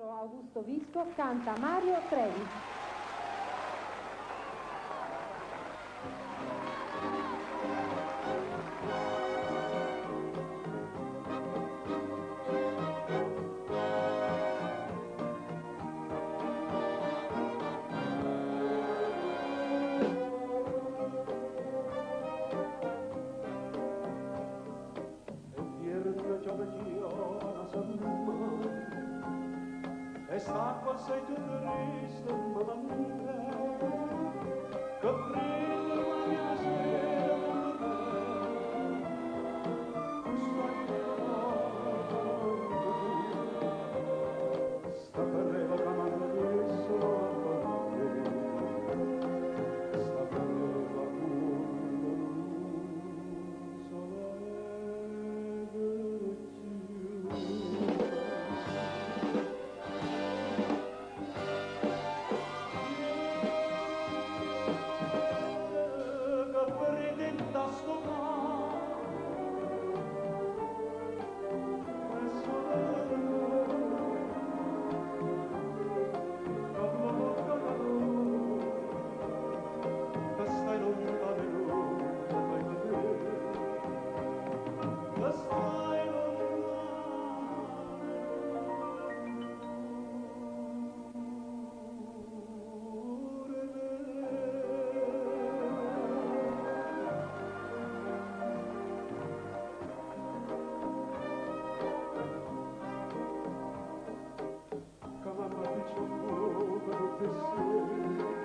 Augusto Visco canta Mario Trevi. E vierno chiove chiova E st'acqua sei tu triste, mamma mia, che freddo la mia sera con te. Stai morta sta preva che m'hanno messo a te. Sta preva quando non se legge più. Che fredda sto mare stai lontano e non fai vedere che stai lontano che mamma dice fuoco tutte sere.